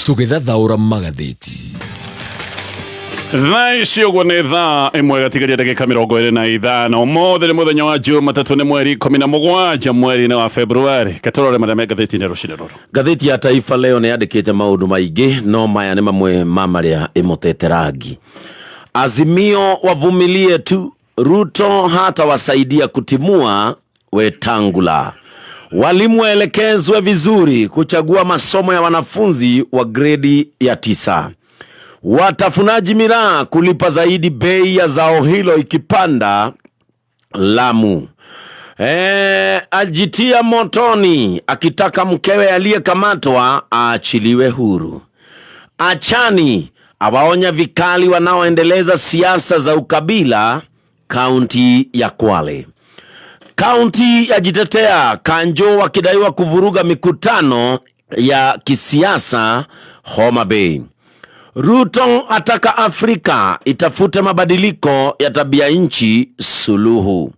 Tũgĩthathaũra magathĩti. Thaa ici ũguo nĩ thaa 1 gatigaria ndagĩka 25. Ũmũthĩ nĩ mũthenya wa Jumatatũ, nĩ mweri 17 mweri-inĩ wa Februari. Katũrore marĩa me ngathĩti-inĩ rũcinĩ rũrũ. Ngathĩti ya Taifa Leo nĩ yandĩkĩte maũndũ maingĩ, no maya nĩ mamwe ma marĩa ĩmotete rangi. Azimio wavumilie tu, Ruto hatawasaidia kutimua Wetangula. Walimu waelekezwe vizuri kuchagua masomo ya wanafunzi wa gredi ya 9. Watafunaji miraa kulipa zaidi bei ya zao hilo ikipanda Lamu. Ajitia motoni akitaka mkewe aliyekamatwa aachiliwe huru. Achani awaonya vikali wanaoendeleza siasa za ukabila kaunti ya Kwale. Kaunti yajitetea Kanjo wakidaiwa kuvuruga mikutano ya kisiasa Homa Bay. Ruto ataka Afrika itafute mabadiliko ya tabia nchi suluhu.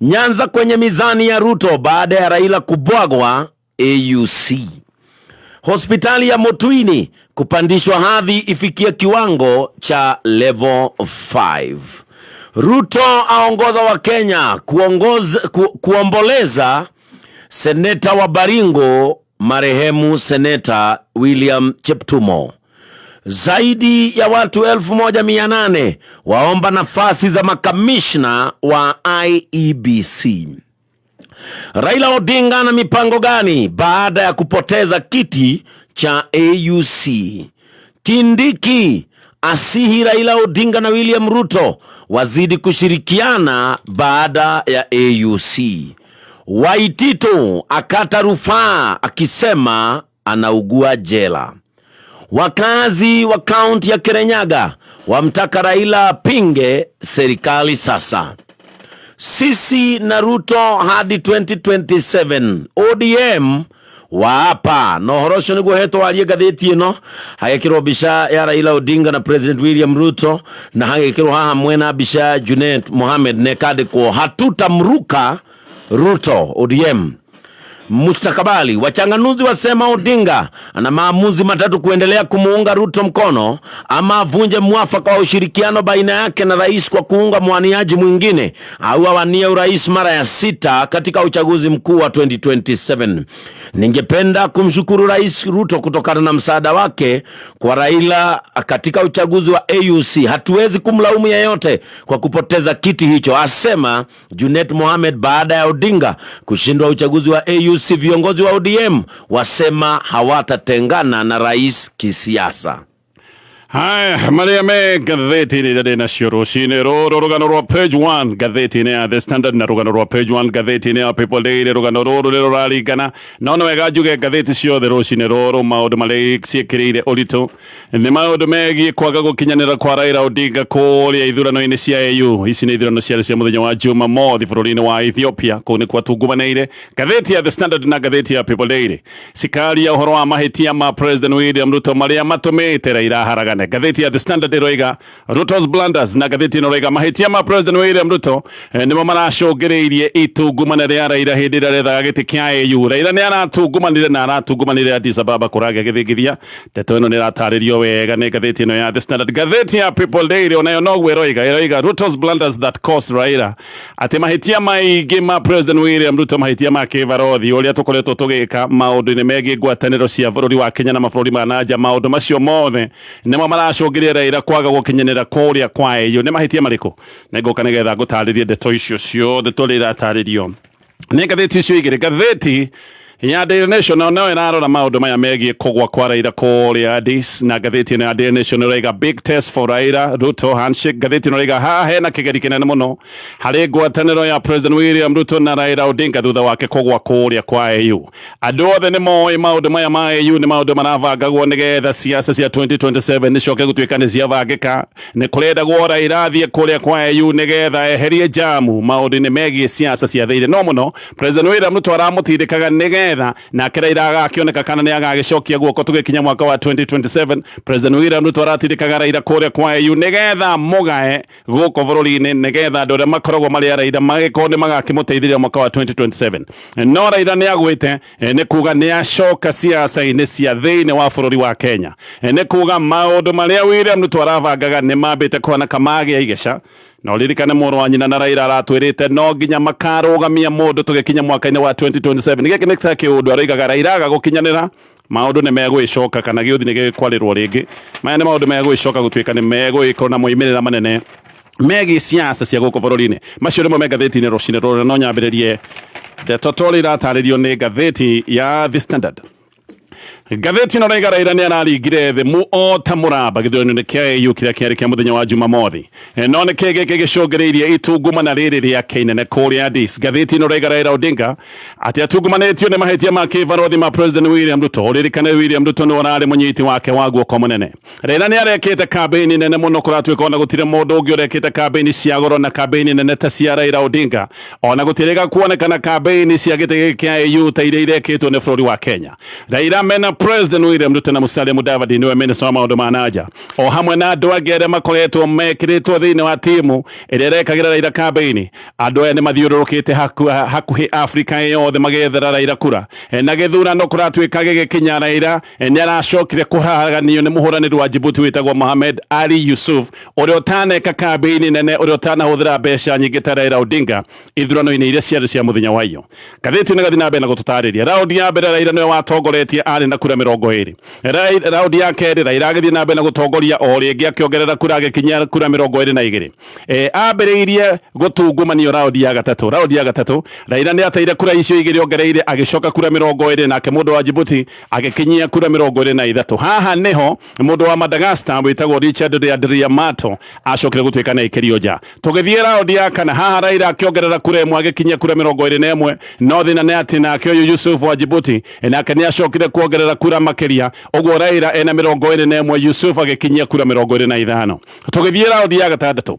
Nyanza kwenye mizani ya Ruto baada ya Raila kubwagwa AUC. Hospitali ya Motwini kupandishwa hadhi ifikie kiwango cha level 5. Ruto aongoza wa Kenya kuomboleza seneta wa Baringo marehemu Seneta William Cheptumo. Zaidi ya watu 1800 waomba nafasi za makamishna wa IEBC. Raila Odinga ana mipango gani baada ya kupoteza kiti cha AUC? Kindiki asihi Raila Odinga na William Ruto wazidi kushirikiana baada ya AUC. Waititu akata rufaa akisema anaugua jela. Wakazi wa kaunti ya Kirinyaga wamtaka Raila apinge serikali sasa. Sisi na Ruto hadi 2027 ODM waapa. Na ũhoro ũcio nĩguo hetwo warie ngathĩti ĩno, hagekĩrwo mbica ya Raila Odinga na President William Ruto, na hagekĩrwo haha mwena mbica ya Junet Mohamed na ĩkandĩkwo hatutamruka Ruto ODM. Mustakabali wachanganuzi wasema Odinga ana maamuzi matatu: kuendelea kumuunga Ruto mkono ama avunje mwafaka wa ushirikiano baina yake na rais kwa kuunga mwaniaji mwingine, au awanie urais mara ya 6 katika uchaguzi mkuu wa 2027. Ningependa kumshukuru Rais Ruto kutokana na msaada wake kwa Raila katika uchaguzi wa AUC. Hatuwezi kumlaumu yeyote kwa kupoteza kiti hicho, asema Junet Mohamed baada ya Odinga kushindwa uchaguzi wa AUC. Viongozi wa ODM wasema hawatatengana na rais kisiasa. Haya, marĩa me ngathĩti-inĩ iria ndĩ nacio rũcinĩ rũrũ, rũgano rwa page 1 ngathĩti-inĩ ya The Standard na rũgano rwa page 1 ngathĩti-inĩ ya People Daily. Rũgano rũrũ nĩ rũraringana no nĩ wega njuge ngathĩti ciothe rũcinĩ rũrũ maũndũ marĩa ciĩkĩrĩire ũritũ nĩ maũndũ megiĩ kwaga gũkinyanĩra kwa Raila Odinga kũrĩa ithurano-inĩ cia AU. Ici nĩ ithurano ciarĩ cia mũthenya wa Jumamothi bũrũri-inĩ wa Ethiopia, kũu nĩ kwatungumanĩire. Ngathĩti ya The Standard na ngathĩti ya People Daily cikaria ũhoro wa mahĩtia ma President William Ruto marĩa matũmĩte Raila aharagane. Ngathĩti ya The Standard ĩroiga Ruto's blunders, na ngathĩti ĩno ĩroiga mahĩtia ma President William Ruto nĩmo maracũngĩrĩirie itungumana rĩa Raila hĩndĩ ĩrĩa arethaga gĩtĩ kĩa AU. Raila nĩ aratungumanire na aratungumanire Addis Ababa kũragĩa gĩthingithia. Ndeto ĩno nĩ ĩratarĩrio wega nĩ ngathĩti ĩno ya The Standard. Ngathĩti ya People Daily onayo noguo ĩroiga Ruto's blunders that cost Raila, atĩ mahĩtia maingĩ ma President William Ruto, mahĩtia ma kĩbarothi ũrĩa tũkoretwo tũgĩka maũndũ-inĩ megiĩ ngwatanĩro cia bũrũri wa Kenya na mabũrũri ma nanja, maũndũ macio mothe nĩmo maracũngĩrĩria Raila kwaga gũkinyanĩra kũrĩa kwa AU. Nĩ mahĩtia marĩkũ? Nĩngũka nĩgetha ngũtarĩrie ndeto icio ciothe tũrĩa iratarĩrio nĩ ngathĩti icio igĩrĩ. Ngathĩti ya Daily Nation no ĩrarora maũndũ maya megiĩ kũgwa kwa Raila kũrĩa Addis, na ngathĩti ĩno ya Daily Nation ĩroiga big test for Raila Ruto handshake. Ngathĩti ĩno ĩroiga haha hena kĩgeri kĩnene mũno harĩ ngwatanĩro ya President William Ruto na Raila Odinga thutha wake kũgwa kũrĩa kwa AU. Andũ othe nĩ moĩ maũndũ maya ma AU nĩ maũndũ marabangagwo nĩgetha siasa cia 2027 nĩcoke gũtuĩka nĩ ciabangĩka. Nĩ kũrendagwo Raila athiĩ kũrĩa kwa AU nĩgetha eherie jamu maũndũ-inĩ megiĩ siasa cia thĩinĩ. No mũno President William Ruto aramũtindĩkaga nĩgetha Nigetha nake Raila agakĩoneka kana nĩ agagĩcokia guoko tũgĩkinya mwaka wa 2027. President William Ruto aratindĩkaga Raila kũrĩa kwa AU nigetha mũgae gũkũ bũrũri-inĩ, nigetha andũ arĩa makoragwo marĩ a Raila magĩkorwo nĩ magakĩmũteithĩrĩria mwaka wa 2027. No Raila nĩ agwĩte, nĩ kuga nĩ acoka siasa-inĩ cia thĩinĩ wa bũrũri wa Kenya. Nĩ kuga maũndũ marĩa William Ruto arabangaga nĩ mambĩte kũhana kamagĩa igeca. Na ũririkane mũrũ wa nyina na Raila aratwĩrĩte no nginya makarũgamia mũndũ tũgĩkinya mwaka-inĩ wa 2027. Gĩkĩ nĩ ta kĩũndũ aroigaga Raila aga gũkinyanĩra maũndũ nĩ megũgĩcoka kana gĩũthi nĩ gĩgĩkwarĩrwo rĩngĩ. Maya nĩ maũndũ megũgĩcoka gũtuĩka nĩ megũgĩkorwo na moimĩrĩra manene megiĩ siasa cia gũkũ bũrũri-inĩ. Macio nĩmo me ngathĩti-inĩ rũcinĩ rũrũ. No nyambĩrĩrie ndeto ta ũrĩa iratarĩrio nĩ ngathĩti ya The Standard. Ngathĩti ĩno raiga Raila nĩ araringire thĩ mu o ta mũramba gĩthurano-inĩ kĩa AU kĩrĩa kĩarĩ kĩa mũthenya wa Jumamothi. No nĩ kĩĩ gĩkĩ gĩcũngĩrĩirie itungumana rĩrĩ rĩake inene kũrĩa Addis? Ngathĩti ĩno raiga Raila Odinga atĩ atungumanĩtio nĩ mahĩtia ma kĩbarothi ma President William Ruto. Ũririkane William Ruto nĩwe ũrarĩ mũnyiti wake wa guoko mũnene. Raila nĩ arekĩte kambĩini nene mũno, kũratuĩka ona gũtirĩ mũndũ ũngĩ ũrekĩte kambĩini cia goro na kambĩini nene ta cia Raila Odinga. Ona gũtirĩga kuonekana kambĩini cia gĩtĩ gĩkĩ kĩa AU ta iria irekĩtwo nĩ bũrũri wa Kenya. Raila mena President William Ruto na Musalia Mudavadi nĩwe minister wa maũndũ ma nanja, o hamwe na andũ angĩ arĩa makoretwo mekĩrĩtwo thĩinĩ wa timu ĩrĩa ĩrekagĩra Raila kambĩini. Andũ aya nĩ mathiũrũrũkĩte hakuhĩ Afrika yothe magĩethera Raila kura. Na gĩthurano kũratuĩka gĩgĩkinya Raila nĩ aracokire kũharaganio nĩ mũhũranĩri wa Djibouti wĩtagwo Mohamed Ali Yusuf, ũrĩa ũtaneka kambĩini nene, ũrĩa ũtanahũthĩra mbeca nyingĩ ta Raila Odinga ithurano-inĩ iria ciarĩ cia mũthenya wa iyo. Ngathĩti ĩno ĩgathiĩ na mbere na gũtũtarĩria. Raundi ya mbere Raila nĩwe watongoretie arĩ na kura 20. Raundi ya kerĩ Raila agĩthiĩ na mbere na gũtongoria o rĩngĩ akĩongerera kura agĩkinyia kura 22. Ambĩrĩirie gũtungumanio raundi ya gatatũ. Raundi ya gatatũ Raila nĩ ateire kura icio igĩrĩ ongereire agĩcoka kura 20, nake mũndũ wa Djibouti agĩkinyia kura 23. Haha nĩho mũndũ wa Madagascar wĩtagwo Richard Randriamato acokire gũtuĩka nĩ aikĩrio nja. Tũgĩthiĩ raundi ya kana, haha Raila akĩongerera kura ĩmwe agĩkinyia kura 21, no thĩna nĩ atĩ nake ũyũ Yusuf wa Djibouti nake nĩ acokire kuongerera kura makĩria, ũguo Raila ena 21, Yusuf agĩkinyia kura 25. Tũgĩthiĩ raundi ya gatandatũ,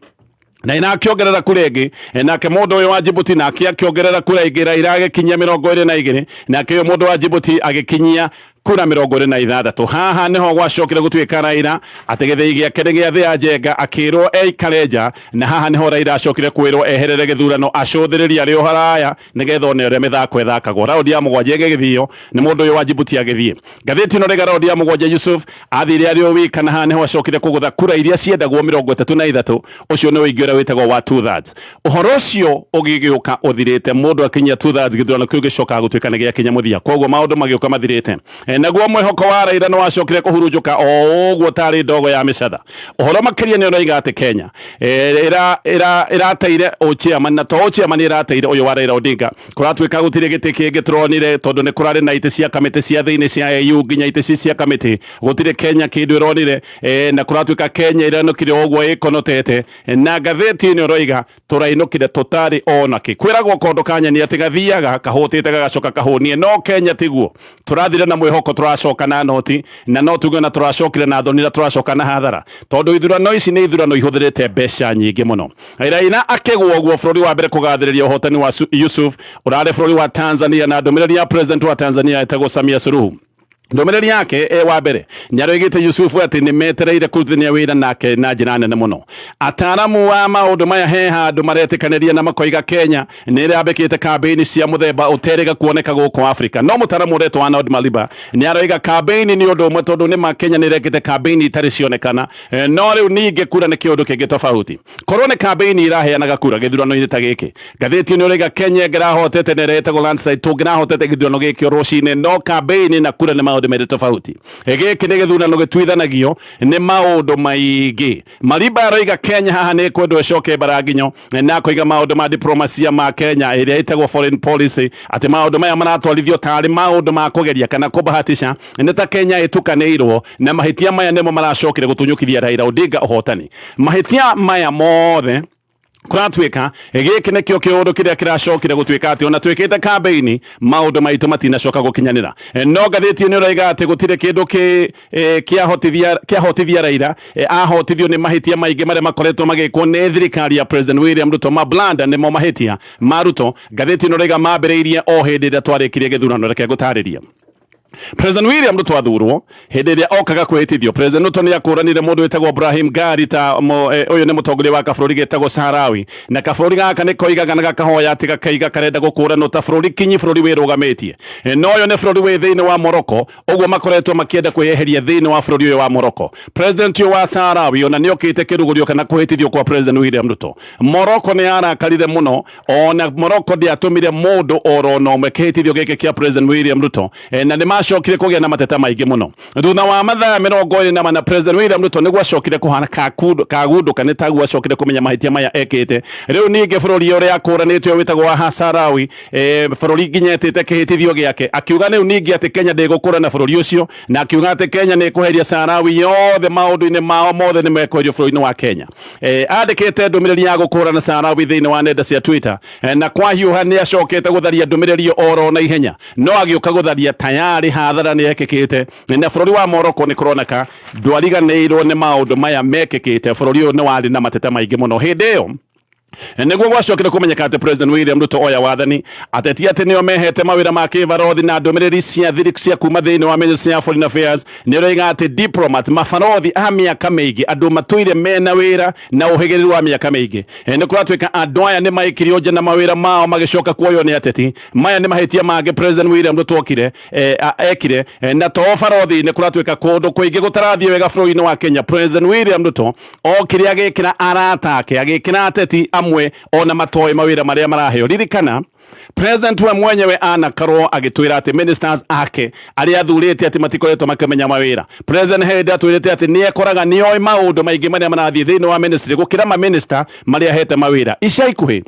na ina akĩongerera kura ĩngĩ, nake mũndũ ũyũ wa Djibouti nake akĩongerera kura ĩngĩ, Raila agĩkinyia 22, nake ũyũ mũndũ wa Djibouti agĩkinyia kura 26. Haha nĩho gwacokire gũtuĩka Raila atĩ gĩthĩi gĩake nĩ gĩa thĩa njenga, akĩrwo eikare nja, na haha nĩho Raila acokire kwĩrwo eherere gĩthurano acũthĩrĩrie arĩ o haraya nĩgetha one ũrĩa mĩthako ĩthakagwo. Raundi ya mũgwanja ĩgĩgĩthio nĩ mũndũ ũyũ wa Djibouti agĩthiĩ. Ngathĩti ĩno rĩga raundi ya mũgwanja Yusuf athire arĩ o wika, na haha nĩho acokire kũgũtha kura iria ciendagwo 33. Ũcio nĩ ũingĩ ũrĩa wĩtagwo wa 2/3. Ũhoro ũcio ũgĩgĩũka ũthirĩte, mũndũ akinyia 2/3 gĩthurano kĩu gĩcokaga gũtuĩka nĩ gĩakinya mũthia, koguo maũndũ magĩũka mathirĩte. Naguo mwĩhoko wa Raila nĩ wacokire kũhurunjũka o ũguo tarĩ ndogo ya mĩcatha. Ũhoro makĩria nĩ ũroiga atĩ Kenya ĩrateire ũchairman, na to ũchairman ĩrateire ũyũ wa Raila Odinga. Kũratuĩka gũtirĩ gĩtĩ kĩngĩ tũronire, tondũ nĩ kũrarĩ na itĩ cia kamĩtĩ cia thĩinĩ cia AU nginya itĩ ci cia kamĩtĩ, gũtirĩ Kenya kĩndũ ĩronire, na kũratuĩka Kenya ĩrainũkire ũguo ĩkonotete. Na ngathĩti ĩno ĩroiga tũrainũkire tũtarĩ ona kĩ. Kwĩragwo kondo ka nyeni atĩ gathiaga kahũtĩte gagacoka kahũnie, no Kenya tiguo. Tũrathire na mwĩhoko tũracoka na noti, na no tuge na tũracokire na thoni na tũracoka na hathara, tondũ ithurano ici nĩ ithurano ihũthĩrĩte mbeca nyingĩ mũno. Raila akĩgwo ũguo bũrũri wa mbere kũgathĩrĩria ũhotani wa Yusuf ũrarĩ bũrũri wa Tanzania, na ndũmĩrĩri ya president wa Tanzania etagwo Samia Suluhu. Ndũmĩrĩri yake wa mbere nĩ aroigĩte Yusufu atĩ nĩ metereire kũrutithania wĩra nake na njĩra nene mũno. Ataaramu a maũndũ maya he handũ maretĩkanĩria na makoiga Kenya nĩ ĩrambĩkĩte kambĩini cia mũthemba ũterĩga kuoneka gũkũ Afrika. No mũtaaramu ũretwo Arnold Maliba nĩ aroiga kambĩini nĩ ũndũ ũmwe, tondũ nĩ ma Kenya nĩ ĩrekĩte kambĩini itarĩ cionekana, no rĩu ningĩ kura nĩ kĩũndũ kĩngĩ tofauti. Korwo nĩ kambĩini iraheanaga kura gĩthurano-inĩ ta gĩkĩ, ngathĩti ĩno ĩroiga Kenya ĩngĩrahotete na ĩrĩa ĩtagwo landslide, tũngĩrahotete gĩthurano gĩkĩ o rũcinĩ, no kambĩini na kura nĩ maũndũ merĩ tofauti. Gĩkĩ nĩ gĩthurano gĩtuithanagio nĩ maũndũ maingĩ. Mariba aroiga Kenya haha nĩ ĩkwendwo ĩcoke mbaranginyo, na akoiga maũndũ ma diplomasia ma Kenya ĩrĩa ĩtagwo foreign policy, atĩ maũndũ maya maratwarithio tarĩ maũndũ ma kũgeria kana kũbahatisha, nĩ ta Kenya ĩtukanĩirwo, na mahĩtia maya nĩmo maracokire gũtunyũkithia Raila Odinga ũhotani. Mahĩtia maya mothe Kũratuĩka gĩkĩ nĩkĩo kĩũndũ kĩrĩa kĩracokire gũtuĩka atĩ ona twĩkĩte kambĩini maũndũ maitũ matinacoka gũkinyanĩra. No ngathĩti ĩno ĩroiga atĩ gũtirĩ kĩndũ kĩ kĩahotithia kĩahotithia Raila, ahotithio nĩ mahĩtia maingĩ marĩa makoretwo magĩkwo nĩ thirikari ya President William Ruto. Mablanda nĩmo mahĩtia ma Ruto. Ngathĩti ĩno ĩroiga mambĩrĩirie o hĩndĩ ĩrĩa twarĩkirie gĩthurano. Reke ngũtarĩrie. President William Ruto athurwo, hĩndĩ ĩrĩa okaga kwĩhĩtithio, President Ruto nĩ akũranire mũndũ wĩtagwo Brahim Gari ta ũyũ nĩ mũtongoria wa kabũrũri getagwo Saharawi, na kabũrũri gaka nĩ koigaga na gakahoya atĩ gakaiga karenda gũkũranwo ta bũrũri kinyi, bũrũri wĩrũgamĩtie. No ũyũ nĩ bũrũri wĩ thĩinĩ wa Morocco, ũguo makoretwo makĩenda kwĩyeheria thĩinĩ wa bũrũri ũyũ wa Morocco. President ũyũ wa Saharawi ona nĩ okĩte kĩrugũrio kana kũhĩtithio kwa President William Ruto. Morocco nĩ yarakarire mũno, ona Morocco ndĩatũmire mũndũ oro na ũmwe kĩhĩtithio gĩkĩ kĩa President William Ruto, na nĩ macokire kũgĩa na mateta maingĩ mũno thutha wa mathaa 24. President William Ruto nĩguo acokire kũhana kagundũka, nĩ taguo acokire kũmenya mahĩtia maya ekĩte. Rĩu ningĩ bũrũri ũrĩa akũranĩte ũyũ wĩtagwo wa Saharawi, bũrũri nginya etĩte kĩhĩtithio gĩake, akiuga rĩu ningĩ atĩ Kenya ndĩgũkũra na bũrũri ũcio, na akiuga atĩ Kenya nĩ ĩkũheria Saharawi yothe maũndũ-inĩ mao mothe, nĩ mekũherio bũrũri-inĩ wa Kenya. Andĩkĩte ndũmĩrĩri ya gũkũrana Saharawi thĩinĩ wa nenda cia Twitter, na kwahiũha nĩ acokete gũtharia ndũmĩrĩri ĩyo oro na ihenya, no agĩũka gũtharia tayarĩ hathara nĩ yekĩkĩte, na bũrũri wa Morocco nĩ kũroneka ndwariganĩirwo nĩ maũndũ maya mekĩkĩte. Bũrũri ũyũ nĩ warĩ na mateta maingĩ mũno. Hĩndĩ ĩyo nĩguo gwacokire kũmenyeka atĩ President William Ruto oya wathani, ateti atĩ nĩo mehete mawĩra ma kĩbarothi, na ndũmĩrĩri cia thiri cia kuma thĩinĩ wa Ministry ya Foreign Affairs nĩ ũroiga atĩ diplomat, mabarothi a mĩaka mĩingĩ, andũ matũire mena wĩra na ũhĩgĩrĩru wa mĩaka mĩingĩ, nĩ kũratuĩka andũ aya nĩ maikirio nja na mawĩra mao magĩcoka kuoywo nĩ ateti. Maya nĩ mahĩtia mangĩ President William Ruto okire ekire, na to barothi, nĩ kũratuĩka kũndũ kũingĩ gũtarathiĩ wega bũrũri-inĩ wa Kenya. President William Ruto okire agĩkĩra arata ake, agĩkĩra ateti amwe ona matoĩ mawĩra marĩa maraheo. Ririkana President we mwenyewe anakarwo agĩtwĩra atĩ ministers ake arĩa athurĩte atĩ matikoretwo makĩmenya mawĩra. President hĩndĩ atwĩrĩte atĩ nĩ ekoraga nĩ oĩ maũndũ maingĩ marĩa marathiĩ thĩinĩ wa ministry gũkĩra ma minister marĩa ahete mawĩra. Ica ikuhĩ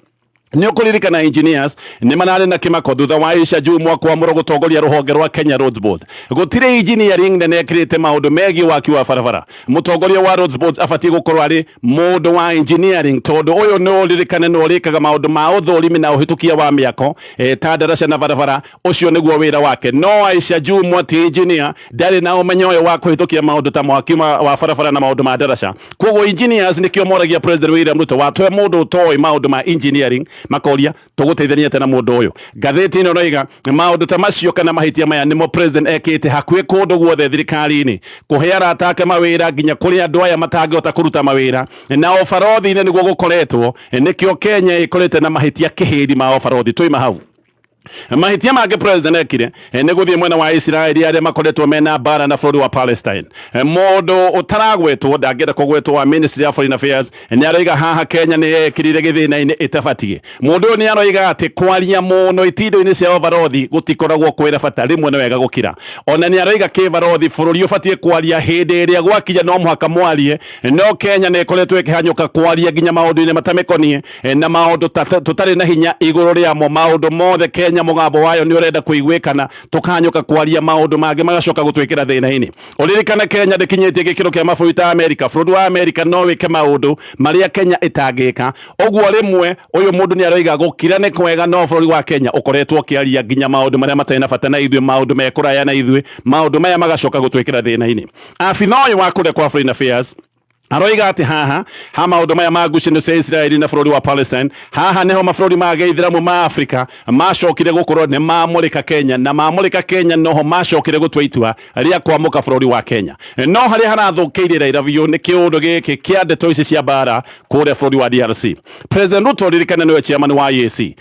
nĩ ũkũririkana engineers nĩ mararĩ na kĩmako thutha wa Aisha Jumwa kwamũrwo gũtongoria rũhonge rwa Kenya Roads Board. Gũtirĩ engineering nene ĩkĩrĩte maũndũ megiĩ waki wa barabara. Mũtongoria wa Roads Board abatiĩ gũkorwo arĩ mũndũ wa engineering, tondũ ũyũ nĩ ũririkane nĩ ũrĩkaga maũndũ ma ũthũrimi na ũhĩtũkia wa mĩako, ta ndaraca na barabara. Ũcio nĩguo wĩra wake. No Aisha Jumwa ti engineer, ndarĩ na ũmenyo ũyũ wa kũhĩtũkia maũndũ ta mwaki wa barabara na maũndũ ma ndaraca. Koguo engineers nĩkĩo moragia President William Ruto, watũhe mũndũ ũtoĩ maũndũ ma engineering, makoria tũgũteithania atĩa na mũndũ ũyũ? Ngathĩti ĩno ĩroiga maũndũ ta macio kana mahĩtia maya nĩmo president ekĩte hakuhĩ kũndũ guothe thirikari-inĩ, kũhe arata ake mawĩra nginya kũrĩ andũ aya matangĩhota kũruta mawĩra, na ũbarothi-inĩ nĩguo gũkoretwo. Nĩkĩo Kenya ĩkorete na mahĩtia kĩhĩri ma ũbarothi. Tũima hau, mahĩtia mangĩ president ekire nĩ gũthiĩ mwena wa Isiraeli arĩa makoretwo mena mbara na bũrũri wa Palestine. Mũndũ ũtaragwetwo, ndangĩenda kũgwetwo, wa Ministry ya Foreign Affairs nĩ aroiga haha Kenya nĩ yekĩrire gĩthĩna-inĩ ĩtabatiĩ. Mũndũ ũyũ nĩ aroiga atĩ kwaria mũno itindo-inĩ cia ũbarothi gũtikoragwo kwĩna bata, rĩmwe nĩ wega gũkira. Ona nĩ aroiga kĩbarothi bũrũri ũbatiĩ kwaria hĩndĩ ĩrĩa gwakinya no mũhaka mwarie, no Kenya nĩ ĩkoretwo ĩkĩhanyũka kwaria nginya maũndũ-inĩ matamĩkoniĩ na maũndũ tũtarĩ na hinya igũrũ rĩamo. Maũndũ mothe Kenya mũgambo wayo nĩ ũrenda kũiguĩkana, tũkahanyũka kwaria maũndũ mangĩ magacoka gũtwĩkĩra thĩna-inĩ. Ũririkane Kenya ndĩkinyĩtie gĩkĩro kĩa mabũrũri ta Amerika. Bũrũri wa Amerika no wĩke maũndũ marĩa Kenya ĩtangĩka. Ũguo rĩmwe ũyũ mũndũ nĩ aroiga gũkira nĩ kwega, no bũrũri wa Kenya ũkoretwo ũkĩaria nginya maũndũ marĩa matarĩ na bata na ithuĩ, maũndũ mekũraya na ithuĩ, maũndũ maya magacoka gũtwĩkĩra thĩna-inĩ. Abitha ũyũ wa kũrĩa kwa Foreign Affairs aroiga atĩ haha ha maũndũ maya ma ngucanio cia Isiraeli na bũrũri wa Palestine, haha nĩho mabũrũri ma gĩithĩramu ma Afrika macokire gũkorwo nĩ mamũrĩka Kenya, na mamũrĩka Kenya noho macokire gũtua itua rĩa kwamũka bũrũri wa Kenya. No harĩa harathũkĩire Raila biũ nĩ kĩũndũ gĩkĩ kĩa ndeto ici cia mbara kũrĩa bũrũri wa DRC. President Ruto, ririkana nĩwe chairman wa EAC.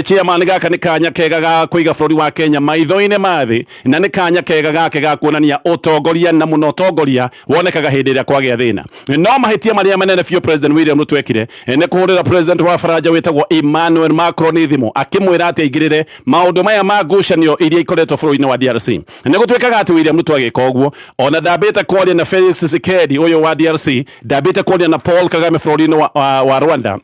Chairman gaka nĩ kanya kega ga kũiga bũrũri wa Kenya maitho-inĩ ma thĩ, na nĩ kanya kega gake ga kuonania ũtongoria, na mũno ũtongoria wonekaga hĩndĩ ĩrĩa kwagĩa thĩna. No mahĩtia marĩa manene biũ President William Ruto ekire nĩ kũhũrĩra president wa Faranja wĩtagwo Emmanuel Macron thimũ akĩmwĩra atĩ aingĩrĩre maũndũ maya ma ngucanio iria ikoretwo bũrũri-inĩ wa DRC. Nĩ gũtuĩkaga atĩ William Ruto agĩka ũguo ona ndambĩte kwaria na Felix Tshisekedi ũyũ wa DRC, ndambĩte kwaria na Paul Kagame bũrũri-inĩ wa Rwanda.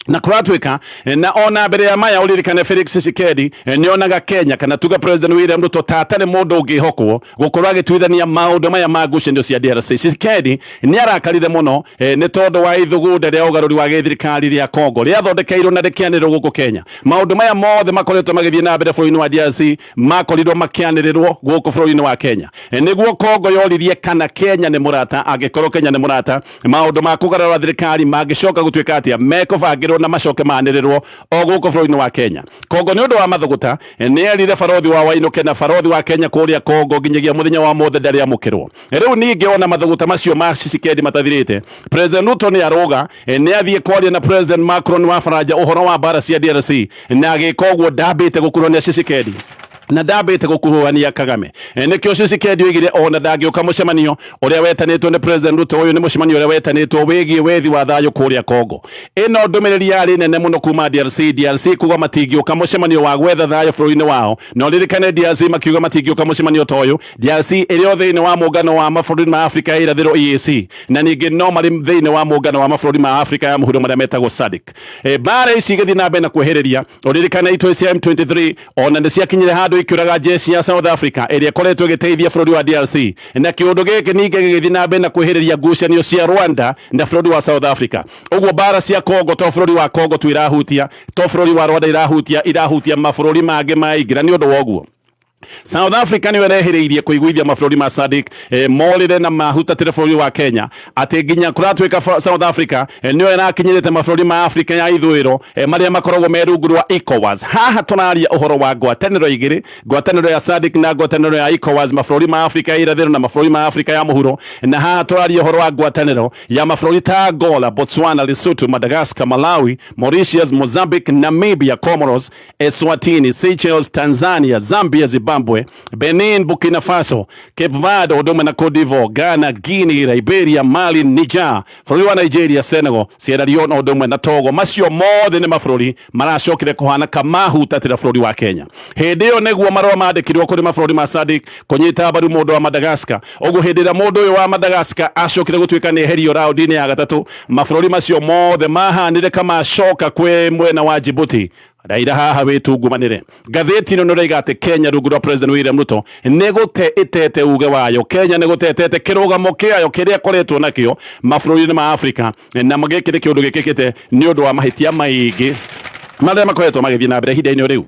Na kũratuĩka na ona mbere ya maya ũririkane Felix Tshisekedi nĩonaga Kenya kana tuga President William Ruto ta atarĩ mũndũ ũngĩhokwo gũkorwo agĩtuithania maũndũ maya ma ngucanio cia DRC. Tshisekedi nĩ arakarire mũno nĩ tondũ wa ithugunda rĩa ũgarũri wa gĩthirikari rĩa Congo rĩathondekeirwo na rĩkĩanĩrĩrwo gũkũ Kenya. Maũndũ maya mothe makoretwo magĩthiĩ na mbere bũrũri-inĩ wa DRC makorirwo makĩanĩrĩrwo gũkũ bũrũri-inĩ wa Kenya. Nĩguo Congo yoririe kana Kenya nĩ mũrata, angĩkorwo Kenya nĩ mũrata, maũndũ ma kũgarũra thirikari mangĩcoka gũtuĩka atĩa mekũbangĩrwo na macoke manĩrĩrwo o gũkũ bũrũri-inĩ wa Kenya. Congo nĩ ũndũ wa mathũgũta nĩ erire barothi wa Wainũke na barothi wa Kenya kũrĩa Congo nginyagia mũthenya wa mũthĩ ndarĩ amũkĩrwo. Rĩu ningĩ ona mathũgũta macio ma Tshisekedi matathirĩte, President Ruto nĩ arũga nĩ athiĩ kwaria na President Macron wa Faranja ũhoro wa mbara cia DRC, na agĩka ũguo ndambĩte gũkuruhania Tshisekedi na ndambĩte gũkuruhania Kagame. Nĩkĩo Tshisekedi oigire ona ndangĩũka mũcemanio ũrĩa wetanĩtwo nĩ President Ruto. Ũyũ nĩ mũcemanio ũrĩa wetanĩtwo wĩgiĩ wethi wa thayũ kũrĩa Congo. Ĩno ndũmĩrĩri yarĩ nene mũno kuma DRC. DRC kuga matingĩũka mũcemanio wa gwetha thayũ bũrũri-inĩ wao, na ũririkane DRC makiuga matingĩũka mũcemanio ta ũyũ. DRC ĩrĩ o thĩinĩ wa mũngano wa mabũrũri ma Afrika ya irathĩro EAC, na ningĩ no marĩ thĩinĩ wa mũngano wa mabũrũri ma Afrika ya mũhuro marĩa metagwo SADC. Mbara ici igĩthiĩ na mbere na kwĩhĩrĩria, ũririkane itoi cia M23 ona nĩ ciakinyire handũ ikĩũraga jeshi ya South Africa ĩrĩa ĩkoretwo ĩgĩteithia bũrũri wa DRC, na kĩũndũ gĩkĩ ningĩ gĩgĩthiĩ na mbere na kwĩhĩrĩria ngucanio cia Rwanda na bũrũri wa South Africa. Ũguo mbara cia Congo to bũrũri wa Congo tu irahutia, to bũrũri wa Rwanda irahutia, irahutia mabũrũri mangĩ maingĩ, na nĩ ũndũ wa ũguo South Africa nĩyo ĩrehĩrĩirie kũiguithia mabũrũri ma SADC morĩre na mahutatĩre bũrũri wa Kenya, atĩ nginya kũratuĩka South Africa nĩyo ĩrakinyĩrĩte mabũrũri ma Afrika ya ithũĩro marĩa makoragwo me rungu rwa ECOWAS. Haha tũraria ũhoro wa ngwatanĩro igĩrĩ, ngwatanĩro ya SADC na ngwatanĩro ya ECOWAS, mabũrũri ma Afrika ya irathĩro na mabũrũri ma Afrika ya mũhuro. Na haha tũraria ũhoro wa ngwatanĩro ya mabũrũri ta Angola, Botswana, Lesotho, Madagascar, Malawi, Mauritius, Mozambique, Namibia, Comoros, Eswatini, Seychelles, Tanzania, Zambia, Zimbabwe, Benin, Burkina Faso, Cape Verde, ũndũ ũmwe na Cote d'Ivoire, Ghana, Guinea, Liberia, Mali, Niger, bũrũri wa Nigeria, Senegal, Sierra Leone ũndũ ũmwe na Togo. Macio mothe nĩ mabũrũri maracokire kũhana kamahutatĩra bũrũri wa Kenya. Hĩndĩ ĩyo nĩguo marũa mandĩkirwo kũrĩ mabũrũri ma SADC kũnyita mbaru mũndũ wa Madagascar. Ũguo hĩndĩ ĩrĩa mũndũ ũyũ wa Madagascar acokire gũtuĩka nĩ eherio raũndi-inĩ ya gatatũ, mabũrũri macio mothe mahanire kamacoka kwĩ mwena wa Djibouti. Raila haha wĩtungumanĩre. Ngathĩti ĩno nĩraiga atĩ Kenya rungu rwa President William Ruto nĩ gũte ĩtete uge wayo. Kenya nĩ gũtetete kĩrũgamo kĩayo kĩrĩa ĩkoretwo nakĩo mabũrũri-inĩ ma Afrika, na gĩkĩ nĩ kĩũndũ gĩkĩkĩte nĩ ũndũ wa mahĩtia maingĩ marĩa makoretwo magĩthiĩ na mbere ihinda-inĩ rĩu.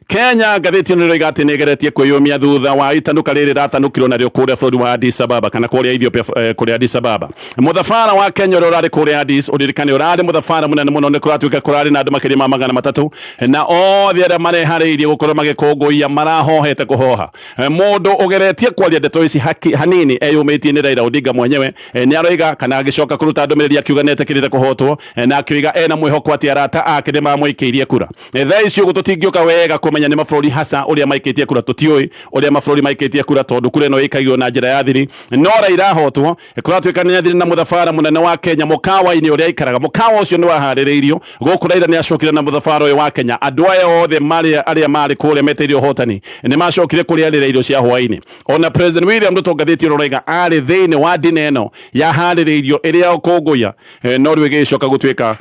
Kenya ngathĩti ĩno nĩraiga atĩ nĩĩgeretie kwĩyũmia thutha wa itanuka rĩrĩ rĩratanũkirwo narĩo kũrĩa bũrũri wa Addis Ababa kana kũrĩa Ethiopia, kũrĩa Addis Ababa. Mũthabara wa Kenya ũrĩa ũrarĩ kũrĩa Addis, ũririkane ũrarĩ mũthabara mũnene mũno, nĩ kũratuĩka kũrarĩ na andũ makĩria ma 300, na othe arĩa mareharĩirie gũkorwo magĩkũngũiya marahohete kũhoha. Mũndũ ũgeretie kwaria ndeto ici hanini eyũmĩtie nĩ Raila Odinga mwenyewe. Nĩ aroiga kana agĩcoka kũruta ndũmĩrĩri akiuga nĩetĩkĩrĩte kũhotwo, na akĩoiga ena mwĩhoko atĩ arata ake nĩ mamũikĩirie kura. Thaa ici ũguo tũtingĩũka wega kũmenya nĩ mabũrũri hasa ũrĩa maikĩtie kura, tũtiũĩ ũrĩa mabũrũri maikĩtie kura tondũ kura ĩno ĩikagio na njĩra ya thiri. No Raila ahotwo, kũratuĩka nĩ athire na mũthabara mũnene wa Kenya mũkawa-inĩ ũrĩa aikaraga. Mũkawa ũcio nĩ waharĩrĩirio gũkũ. Raila nĩ acokire na mũthabara ũyũ wa Kenya. Andũ aya othe arĩa marĩ kũrĩa meteire ũhotani nĩ macokire kũrĩanĩra irio cia hwaĩ-inĩ. Ona President William Ruto ngathĩti ĩno ĩroiga arĩ thĩinĩ wa ndina ĩno yaharĩrĩirio ĩrĩa ũkũngũiya, no rĩu ĩgĩcoka gũtuĩka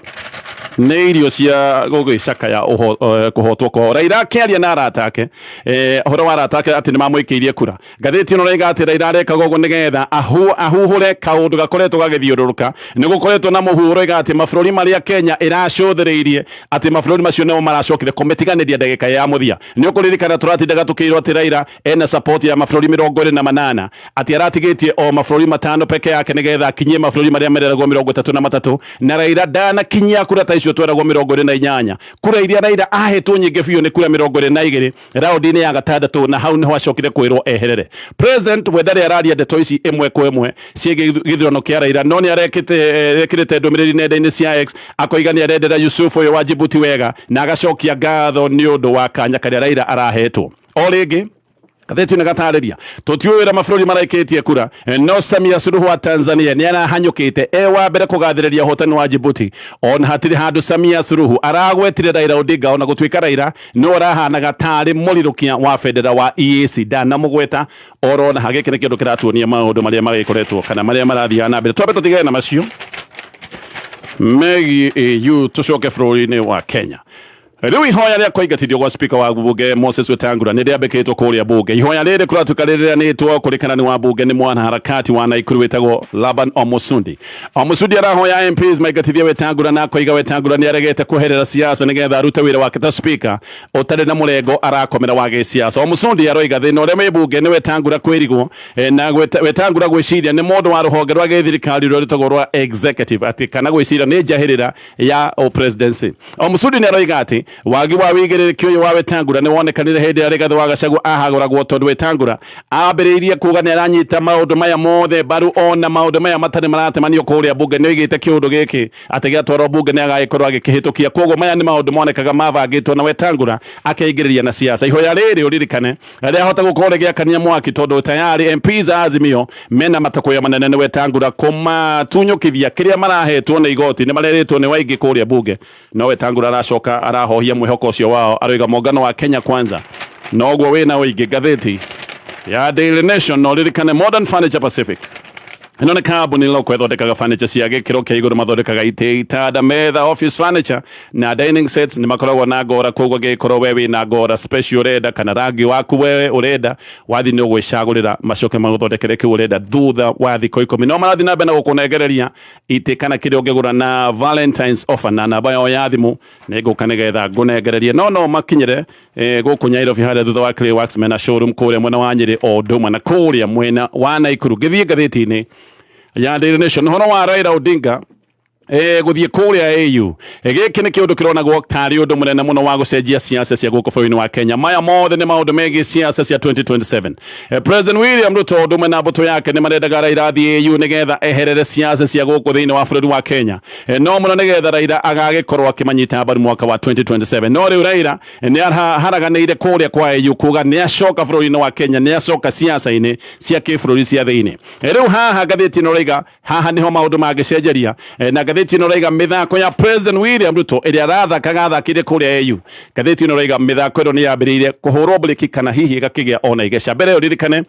nĩ irio cia gũgĩcakaya kũhotwo kwao. Raila akĩaria na arata ake, ũhoro wa arata ake atĩ nĩ mamũikĩirie kura. Ngathĩti ĩno ĩroiga atĩ Raila arekaga ũguo nĩgetha ahuhũre kaũndũ gakoretwo gagĩthiũrũrũka. Nĩ gũkoretwo na mũhuhu ũroiga atĩ mabũrũri marĩa Kenya ĩracũthĩrĩirie atĩ mabũrũri macio nĩmo maracokire kũmĩtiganĩria ndagĩka ya mũthia. Nĩ ũkũririkana tũratindaga tũkĩirwo atĩ Raila ena support ya mabũrũri 28, atĩ aratigĩtie o mabũrũri 5 peke yake nĩgetha akinyie mabũrũri marĩa mereragwo 33, na Raila ndanakinyia kura ta icio tweragwo 28. Kura iria Raila ahetwo nyingĩ biũ nĩ kura 22 raũndi-inĩ ya gatandatũ, na hau nĩho acokire kwĩrwo eherere. President we ndarĩ araria ndeto ici ĩmwe kwa ĩmwe ciĩgiĩ gĩthurano kĩa Raila, no nĩ arekĩrĩte ndũmĩrĩri nenda-inĩ cia X akoiga nĩ arendera Yusuf ũyũ wa Djibouti wega, na agacokia ngatho nĩ ũndũ wa kanya karĩa Raila arahetwo. O rĩngĩ ngathĩti ĩno ĩgatarĩria tũtiũĩ ũrĩa mabũrũri maraikĩtie kura, no Samia Suluhu wa Tanzania nĩ arahanyũkĩte e wa mbere kũgathĩrĩria ũhotani wa Djibouti. Ona hatirĩ handũ Samia Suluhu aragwetire Raila Odinga, ona gũtuĩka Raila nĩwe ũrahanaga tarĩ mũrirũkia wa bendera wa EAC, ndanamũgweta orona. Gĩkĩ nĩ kĩndũ kĩratuonia maũndũ marĩa magĩkoretwo kana marĩa marathiaga na mbere. Twambe tũtigane na macio. Megiĩ AU tũcoke bũrũri-inĩ wa Kenya. Rĩu ihoya rĩa kũingatithio gwa spika wa bunge Moses Wetangula nĩ rĩambĩkĩtwo kũrĩa bunge. Ihoya rĩrĩ kũratuĩka rĩrĩanĩtwo kũrĩkana nĩ wa bunge nĩ mwanaharakati wa Naikuru wĩtagwo Laban Omusundi. Omusundi arahoya MPs maingatithie Wetangula na akoiga Wetangula nĩ aregete kweherera siasa nĩgetha arute wĩra wake ta spika ũtarĩ na mũrengo arakomera wa gĩsiasa. Omusundi aroiga thĩna ũrĩa wĩ bunge nĩ Wetangula kwĩrigwo na Wetangula gwĩciria nĩ mũndũ wa rũhonge rwa gĩthirikari rũrĩa rwĩtagwo rwa executive atĩ kana gwĩciria nĩ njahĩrĩra ya presidency. Omusundi nĩ aroiga atĩ wagi wa wĩigĩrĩrĩki ũyũ wa Wetangula nĩ wonekanire hĩndĩ ĩrĩa Rigathĩ wa Gachagua ahagũragwo tondũ Wetangula ambĩrĩirie kuga nĩ aranyita maũndũ maya mothe mbaru ona maũndũ maya matarĩ maratemanio kũrĩa bunge nĩ oigĩte kĩũndũ gĩkĩ atĩ gĩatwarwo bunge nĩ agagĩkorwo agĩkĩhĩtũkia. Koguo maya nĩ maũndũ monekaga mabangĩtwo na Wetangula akeingĩrĩria na siasa. Ihoya rĩrĩ ũririkane rĩahota gũkorwo rĩgĩakania mwaki tondũ tayari MPs a Azimio mena matakuya manene nĩ Wetangula kũmatunyũkithia kĩrĩa marahetwo nĩ igoti nĩ marerĩtwo nĩ waingĩ kũrĩa bunge no Wetangula aracoka arahohia mwĩhoko ũcio wao aroiga muungano wa Kenya Kwanza noguo wĩna ũingĩ. Ngathĩti ya Daily Nation no ririkane Modern Furniture Pacific ĩno nĩ kambuni loko ĩthondekaga furniture cia gĩkĩro kĩa igũrũ, mathondekaga itĩ, itanda, metha, office furniture na dining sets. Nĩ makoragwo na ngora, koguo angĩkorwo we wĩna ngora special ũrenda kana rangi waku we ũrenda wathi nĩ ũgwĩcagũrĩra macoke magũthondekere kĩu ũrenda thutha wa thikũ 10. No marathiĩ na mbere na gũkũnengereria itĩ kana kĩrĩa ũngĩgũra na Valentines offer, na namba yao ya thimũ nĩ ngũka nĩgetha ngũnengererie. No makinyĩre gũkũ Nairobi harĩa thutha wa Clay Works mena showroom kũrĩa mwena wa Nyĩrĩ o ũndũ ũmwe na kũrĩa mwena wa Naikuru. Ngĩthiĩ ngathĩti-inĩ ya Daily Nation ũhoro wa Raila Odinga gũthiĩ kũrĩa AU, gĩkĩ nĩ kĩũndũ kĩronagwo tarĩ ũndũ mũnene mũno wa gũcenjia siasa cia gũkũ bũrũri-inĩ wa Kenya. Maya mothe nĩ maũndũ megiĩ siasa cia 2027. President William Ruto ũndũ ũmwe na mbũtũ yake nĩ marendaga Raila athiĩ AU nĩgetha eherere siasa cia gũkũ thĩinĩ wa bũrũri wa Kenya, no mũno nĩgetha Raila agagĩkorwo akĩmanyita mbaru mwaka wa 2027. No rĩu Raila nĩ araharaganĩire kũrĩa kwa AU kuga nĩ acoka bũrũri-inĩ wa Kenya, nĩ acoka siasa-inĩ cia kĩbũrũri cia thĩinĩ. Rĩu haha ngathĩti ĩno raiga haha niho maundu mangĩcenjeria, na ngathĩti ĩno raiga mĩthako ya President William Ruto ĩrĩa arathakaga athakĩire kũrĩa AU. Ngathĩti ĩno raiga mĩthako ĩno nĩ yambĩrĩirie kũhũrwo breki kana hihi ĩgakĩgĩa ona igeca. Mbere ĩyo ririkane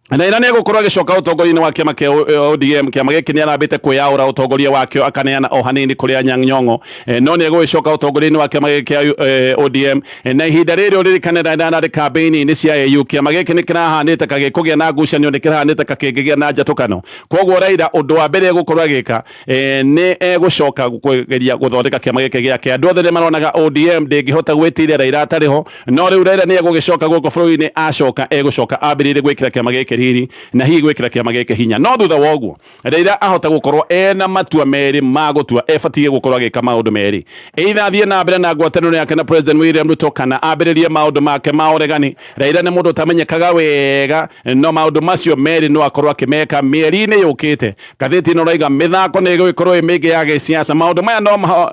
Raila nĩ egũkorwo agĩcoka ũtongoria-inĩ wa kĩama kĩa ODM. Kĩama gĩkĩ nĩ arambĩte kwĩyaũra ũtongoria wakĩo akaneana o hanini kũrĩ Anyang' Nyong'o, no nĩ egũgĩcoka ũtongoria-inĩ wa kĩama gĩkĩ kĩa ODM, na ihinda rĩrĩ ũririkane Raila ararĩ kambĩini-inĩ cia AU. Kĩama gĩkĩ nĩ kĩrahanĩte kagĩkũgĩa na ngucanio, nĩ kĩrahanĩte kakĩngĩgĩa na njatũkano. Koguo Raila ũndũ wa mbere egũkorwo agĩka nĩ egũcoka kũgeria gũthondeka kĩama gĩkĩ gĩake. Andũ othe nĩ maronaga ODM ndĩngĩhota gwĩtiria Raila atarĩ ho, no rĩu Raila nĩ egũgĩcoka gũkũ bũrũri-inĩ. Acoka egũcoka ambĩrĩrie gwĩkĩra kĩama gĩkĩ riri na hihi gwĩkĩra kĩama gĩkĩ hinya. No thutha wa ũguo Raila ahota gũkorwo ena matua merĩ ma gũtua, ebatiĩ gũkorwo agĩka maũndũ merĩ: either athiĩ na mbere na ngwatanĩro yake na President William Ruto kana ambĩrĩrie maũndũ make ma ũregani. Raila nĩ mũndũ ũtamenyekaga wega, no maũndũ macio merĩ no akorwo akĩmeka mĩeri-inĩ yũkĩte. Ngathĩti ĩno raiga mĩthako nĩ ĩgũgĩkorwo ĩ mĩingĩ ya gĩsiasa. Maũndũ maya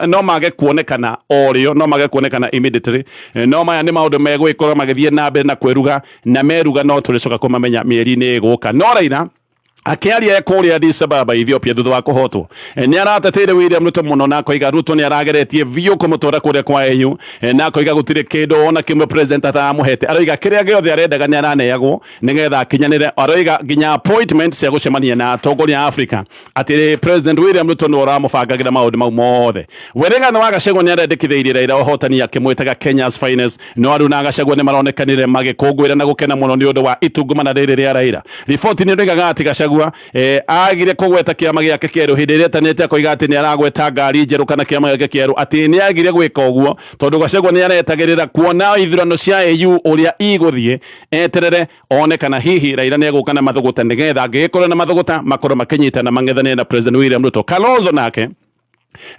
no mage kuonekana o rĩo, no mage kuonekana immediately, no maya nĩ maũndũ megũgĩkorwo magĩthiĩ na mbere na kwĩruga, na meruga no tũrĩcoka kũmamenya mĩeri-inĩ ĩgũka. No Raila akĩaria kũrĩa Addis Ababa, Ethiopia, thutha wa kũhotwo, nĩ arateteire William Ruto mũno na akoiga Ruto nĩ arageretie biũ kũmũtwara kũrĩa kwa AU, na akoiga gũtirĩ kĩndũ ona kĩmwe president ataramũhete. Aroiga kĩrĩa gĩothe arendaga nĩ araneagwo nĩgetha akinyanĩre. Aroiga nginya appointment cia gũcemania na atongoria a Africa atĩ President William Ruto nĩwe ũramũbangagĩra maũndũ mau mothe. We Rigathĩ wa Gachagua nĩ arendekithĩirie Raila ũhotani akĩmwĩtaga Kenya's finest, no Aru na Gachagua nĩ maronekanire magĩkũngũĩra na gũkena mũno nĩ ũndũ wa itungumana rĩrĩ rĩa Raila. Riboti nĩ ĩroigaga atĩ Gachagua agire kũgweta kĩama gĩake kĩerũ hĩndĩ ĩrĩa etanĩte akoiga atĩ nĩ aragweta ngari njerũ kana kĩama gĩake kĩerũ, atĩ nĩ agire gwĩka ũguo tondũ Gachagua nĩ aretagĩrĩra kuona ithurano cia AU ũrĩa igũthiĩ, eterere one kana hihi Raila nĩ egũka na mathũgũta, nĩgetha angĩgĩkorwo na mathũgũta makorwo makĩnyitana mang'ethanĩre na President William Ruto. Kalonzo nake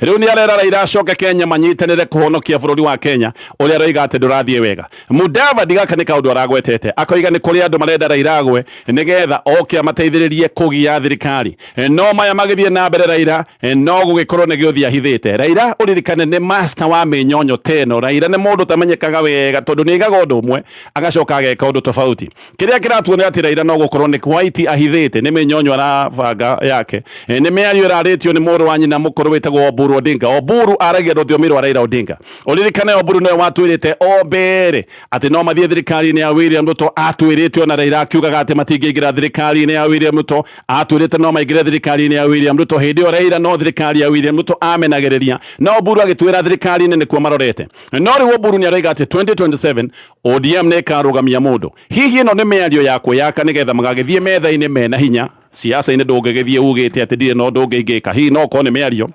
rĩu nĩ arera Raila acoke Kenya manyitanĩre kũhonokia bũrũri wa Kenya ũrĩa aroiga atĩ ndũrathiĩ wega. Mudavadi gaka nĩ kaũndũ aragwetete akoiga nĩ kũrĩ andũ marenda Raila agwe nĩgetha oke amateithĩrĩrie kũgia thirikari. No maya magĩthiĩ na mbere Raila no gũgĩkorwo nĩ gĩũthi ahithĩte. Raila ũririkane nĩ master wa mĩnyonyo teno. Raila nĩ mũndũ ũtamenyekaga wega tondũ nĩ aigaga ũndũ ũmwe agacoka ageka ũndũ tofauti. Kĩrĩa kĩratuonia atĩ Raila no gũkorwo nĩ white ahithĩte, nĩ mĩnyonyo arabanga yake, nĩ mĩario ĩrarĩtio nĩ mũrũ wa nyina mũkũrũ wĩtagwo wetagwo Oburu Odinga. Oburu aragia rũthiomi rwa Raila Odinga. Ũririkane Oburu nĩwe watwĩrĩte o mbere atĩ no mathiĩ thirikari-inĩ ya William Ruto, atwĩrĩte ona Raila akiugaga atĩ matingĩingĩra thirikari-inĩ ya William Ruto, atwĩrĩte no maingĩre thirikari-inĩ ya William Ruto. Hĩndĩ ĩyo Raila no thirikari ya William Ruto amenagĩrĩria, no Oburu agĩtwĩra thirikari-inĩ nĩkuo marorete. No rĩu Oburu nĩ aroiga atĩ 2027 ODM nĩ ĩkarũgamia mũndũ. Hihi ĩno nĩ mĩario ya kwĩyaka nĩgetha magagĩthiĩ metha-inĩ mena hinya? Siasa-inĩ ndũngĩgĩthiĩ ugĩte atĩ ndirĩ na ũndũ ũngĩ ingĩka. Hihi no ũkorwo nĩ mĩario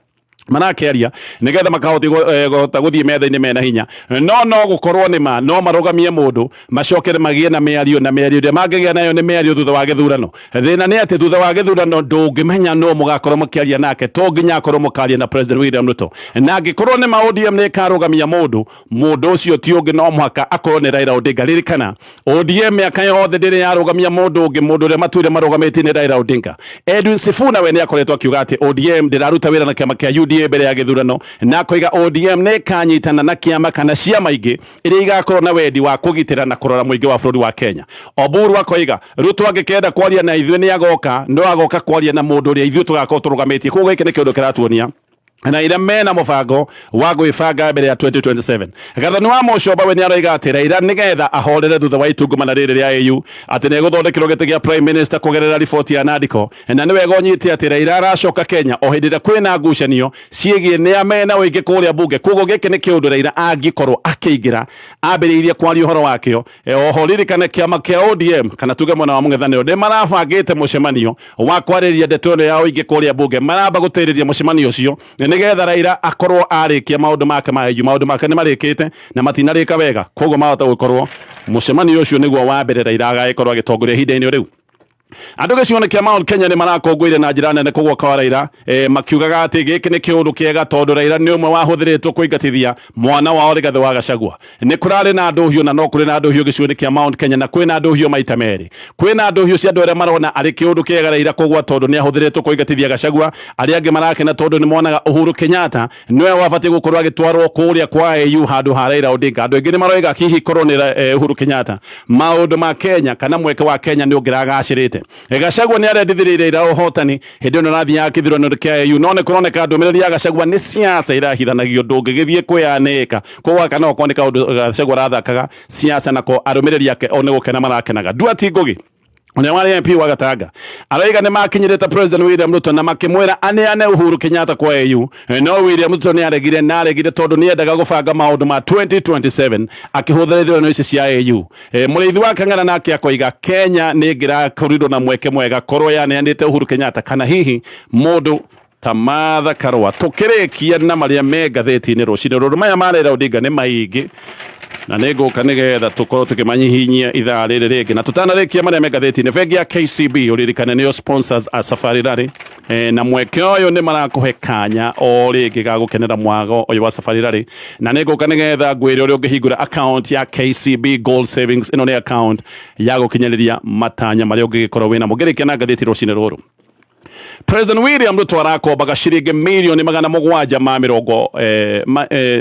marakeria nigetha makahota gũthiĩ metha-inĩ mena hinya. No no gũkorwo nĩ ma no marũgamie mũndũ macokere magĩe na mĩario, na mĩario ĩrĩa mangĩgĩa nayo nĩ mĩario thutha wa gĩthurano. Thĩna nĩ atĩ thutha wa gĩthurano ndũngĩmenya nũ mũgakorwo mũkĩaria nake, to nginya akorwo mũkaria na President William Ruto. Na angĩkorwo nĩ ma ODM nĩ ĩkarũgamia mũndũ, mũndũ ũcio ti ũngĩ no mũhaka akorwo nĩ Raila Odinga. Ririkana ODM mĩaka yothe ndĩrĩ yarũgamia mũndũ ũngĩ, mũndũ ũrĩa matwĩre marũgamĩtie nĩ Raila Odinga. Edwin Sifuna we nĩ akoretwo akiuga atĩ ODM ndĩraruta wĩra na kĩama kĩa UDA mbere ya gĩthurano, na akoiga ODM nĩ ĩkanyitana na kĩama kana ciama ingĩ iria igakorwo na wendi wa kũgitĩra na kũrora mũingĩ wa bũrũri wa Kenya. Oburu akoiga Ruto angĩkenda kwaria na ithuĩ nĩ agoka, no agoka kwaria na mũndũ ũrĩa ithuĩ tũgakorwo tũrũgamĩtie. Koguo gĩkĩ nĩ kĩũndũ kĩratuonia na ira mena mũbango wa gwĩbanga mbere ya 2027. Gathoni wa Mũcomba we nĩ aroiga atĩ Raila nĩgetha ahorere thutha wa itungumana rĩrĩ rĩa AU atĩ nĩ egũthondekerwo gĩtĩ gĩa Prime Minister kũgerera riboti ya Nandiko, na nĩ wega ũnyite atĩ Raila aracoka Kenya o hĩndĩ ĩrĩa kwĩna ngucanio ciĩgiĩ nĩa mena ũingĩ kũrĩa bunge. Koguo gĩkĩ nĩ kĩũndũ Raila angĩkorwo akĩingĩra ambĩrĩirie kwaria ũhoro wakĩo. Oho ririkane kĩama kĩa ODM kana tuge mwena wa mũng'ethanĩro nĩ marabangĩte mũcemanio wa kwarĩrĩria ndeto ĩno ya ũingĩ kũrĩa bunge. Maramba gũtĩrĩria mũcemanio ũcio nĩgetha Raila akorwo arĩkia maũndũ make ma AU. Maũndũ make nĩ marĩkĩte na matinarĩka wega, koguo mahota gũkorwo mũcemanio ũcio nĩguo wa mbere Raila agagĩkorwo agĩtongoria ihinda-inĩ rĩu. Andũ gĩcigo-inĩ kĩa Mount Kenya nĩ marakũngũĩire na njĩra nene kũgwa kwa Raila, makiugaga atĩ gĩkĩ nĩ kĩũndũ kĩega tondũ Raila nĩ ũmwe wahũthĩrĩtwo kũingatithia mwana wao Rigathĩ wa Gachagua. Nĩ kũrarĩ na ndũhiũ na no kũrĩ na ndũhiũ gĩcigo-inĩ kĩa Mount Kenya, na kwĩna ndũhiũ maita merĩ. Kwĩna ndũhiũ cia andũ arĩa marona arĩ kĩũndũ kĩega Raila kũgwa tondũ nĩ ahũthĩrĩtwo kũingatithia Gachagua. Arĩa angĩ marakena tondũ nĩ monaga Uhuru Kenyatta nĩwe wabatiĩ gũkorwo agĩtwarwo kũrĩa kwa AU handũ ha Raila Odinga. Andũ aingĩ nĩ maroiga hihi korwo nĩ Uhuru Kenyatta maũndũ ma Kenya kana mweke wa Kenya nĩ ũngĩragacĩrĩte. Gachagua nĩ arendithĩrĩirie Raila ũhotani hĩndĩ ĩno arathiaga kĩthurano kĩa AU, no nĩ kũroneka ndũmĩrĩri ya Gachagua nĩ siasa irahithanagio, ndũngĩgĩthiĩ kwĩyanĩka. Koguo gaka no gũkorwo nĩ kaũndũ Gachagua arathakaga siasa nako arũmĩrĩri ake o nĩ gũkena marakenaga. Nduati Ngugi ũrĩa warĩ MP wa Gatanga araiga nĩ makinyĩrĩte President William Ruto na makĩmwĩra aneane Uhuru Kenyatta kwa AU, no William Ruto nĩ aregire na aregire tondũ nĩ endaga gũbanga maũndũ ma 2027 akĩhũthĩra ithurano ici cia AU. Mũrĩithi wa Kang'ara nake akoiga Kenya nĩ ĩngĩrakorirwo na mweke mwega korwo yaneanĩte Uhuru Kenyatta kana hihi mũndũ ta Martha Karua. Tũkĩrĩkia na marĩa me ngathĩti-inĩ rũcinĩ rũrũ, maya ma Raila Odinga nĩ maingĩ na nĩ ngũka nĩgetha tũkorwo tũkĩmanyihinyia ithaa rĩrĩ rĩngĩ. Na tũtanarĩkia marĩa me ngathĩti-inĩ, bengi ya KCB ũririkane nĩyo sponsors a Safari Rally, na mweke ũyũ nĩ marakũhe kanya o rĩngĩ ga gũkenera mwago ũyũ wa Safari Rally, na nĩ ngũka nĩgetha ngwĩre ũrĩa ũngĩhingũra account ya KCB Gold Savings. Ĩno nĩ account ya gũkinyanĩria matanya marĩa ũngĩgĩkorwo wĩnamo. Ngĩrĩkia na ngathĩti rũcinĩ rũrũ, President William Ruto arakombaga ciringi milioni magana mũgwanja ma mĩrongo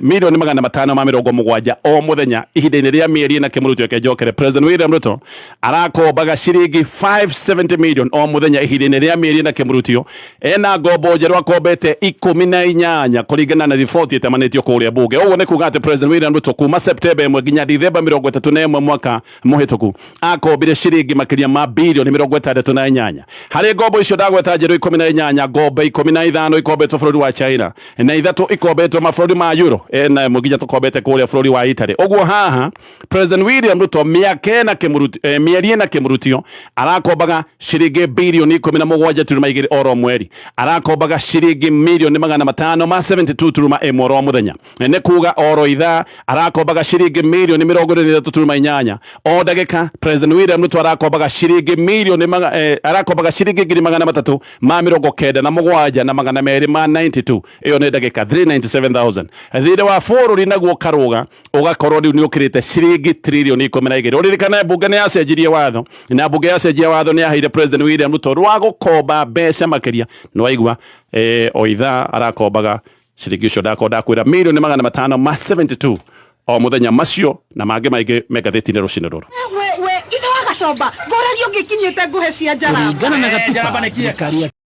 milioni magana matano ma mĩrongo mũgwanja o mũthenya ihinda-inĩ rĩa mĩeri ĩna. Kĩmũrutwo eke njokere. President William Ruto arakombaga ciringi 570 million o mũthenya ihinda-inĩ rĩa mĩeri ĩna. Kĩmũrutio ena ngombo njerũ akombete 18 kũringana na riboti ĩtamanĩtio kũrĩa bunge. Ũguo nĩ kuga atĩ President William Ruto kuma September 1 nginya Dithemba 31 mwaka mũhĩtũku akombire ciringi makĩria ma bilioni 68. Harĩ ngombo icio ndagweta njerũ 18, ngombo 15 ikombetwo bũrũri wa China na 3 ikombetwo mabũrũri ma Euro, na ĩmwe nginya tũkombete kũrĩa bũrũri wa Italy. Ũguo haha President William Ruto mĩaka ĩna kĩmũruti, mĩeri ĩna kĩmũrutio arakombaga ciringi bilioni 17.2 oro mweri, arakombaga ciringi milioni magana matano ma 72.1 oro mũthenya. Nĩ kuga oro ithaa arakombaga ciringi milioni 23.8. O ndagĩka President William Ruto arakombaga ciringi milioni arakombaga ciringi 397,292 ĩyo nĩ ndagĩka 397,000. Thirĩ wa bũrũri naguo ũkarũga ũgakorwo rĩu nĩ ũkĩrĩte ciringi tririoni 12. Ũririkane mbunge nĩ yacenjirie watho, na mbunge yacenjia watho nĩ yaheire President William Ruto rwa gũkomba mbeca makĩria. Nĩ waigua, o ithaa arakombaga ciringi ũcio ndakorwo ndakwĩra milioni magana matano ma 72 o mũthenya. Macio na mangĩ maingĩ me ngathĩti-inĩ rũcinĩ rũrũ. We we ithe wa Gacomba, ngũragia ũngĩkinyĩte ngũhe cia njaramba. Kũringana na gatiba, thirikari ya